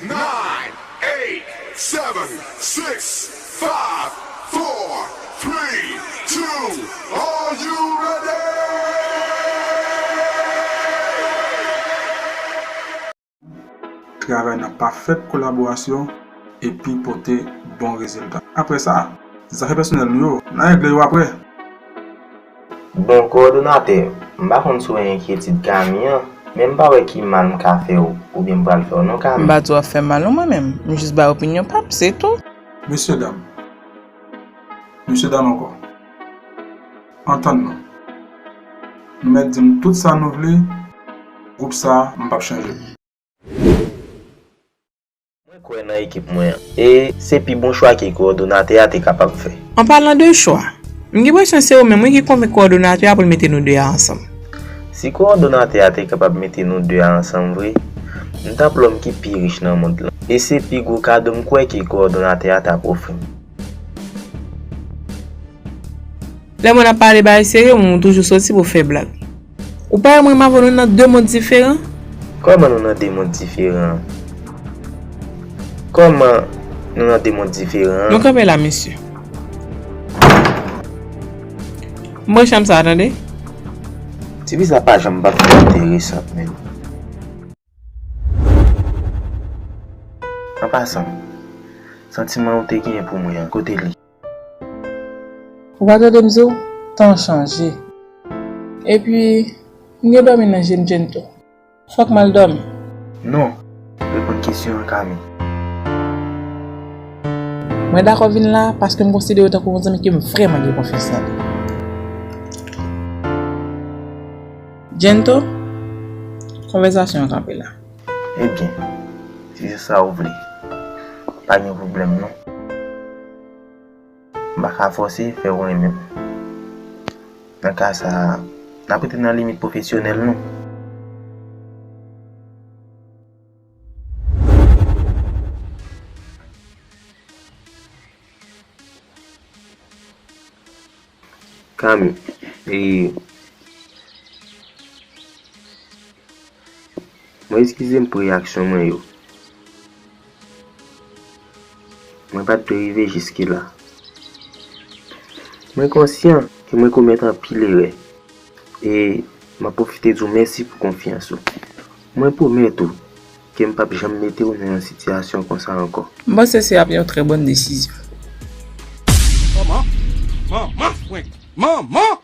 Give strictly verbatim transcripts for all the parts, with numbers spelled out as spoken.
Nine, eight, seven, six, five, four, three, two, are you ready? Travay nan pafèt kolaborasyon epi pote bon rezilta. Apre sa, zafè pèsonèl nou yo, n a regle yo apre. Bon, kowòdonatè, m pa konn si w wè enkyetid Kami an, men m pa wè ki mal m ka fè w oubyen m pral fè w non, Kami. M pa di w ap fè m mal non, mwen menm. M jis bay opinyon pa m, se tou. Mesyedam, mesyedam ankò, antann nou. Nou mèt di m tout sa nou vle, gwoup sa a, m p ap chanje. Mwen kwè nan ekip mwen an. E se pi bon chwa ke kowòdonatè a te kapab fè. An palan de chwa, m gen enpresyon se ou menm wi ki konvenk kowòdonatè a pou l mete nou de a ansanm. Si kowòdonatè a te kapab mete nou de a ansanm vre, m t ap lòm ki pi rich nan mond lan. E se pi gwo kado m kwè ke kowòdonatè a t ap ofri m. Lè moun ap pale bagay serye, ou toujou soti pou fè blag. Ou pa wè mwen m avè w nou nan de mond diferan? Kòman nou nan de mond diferan? Kòman nou nan de mond diferan? Nou kanpe la, mesye. M pran chanm sa a, tande? Ti fi sa pa janm p ap fè enteresan, men. An pasan, santiman ou te genyen pou mwen an, kote li? Ou pa tande m di w, tan chanje. Epi, m gen dòmi nan je m Jento. Fòk m al dòmi. Non, reponn kesyon an, Kami. Mwen dakò vin la paske m konsidere w tankou yon zanmi ke m vrèman gen konfyans nan li. Jento, konvèsasyon an kanpe la. Ebyen, si se sa w vle, pa gen pwoblèm non. M pa ka fòse fè w renmen m. Nan ka sa a, n ap rete nan limit pwofesyonèl nou. Kami, e, mwen eskize m pou reyaksyon mwen yo. Mwen pa t dwe rive jiske la. Mwen konsyan ke mwen komèt anpil erè. E m ap pwofite di w mèsi pou konfyans ou. Mwen pwomèt ou ke m p ap janm mete w nan yon sitiyasyon konsa ankò. M panse se ap yon trè bòn desizyon. Manman! Manman, frenk! Manman!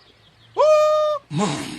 Ooh, manman!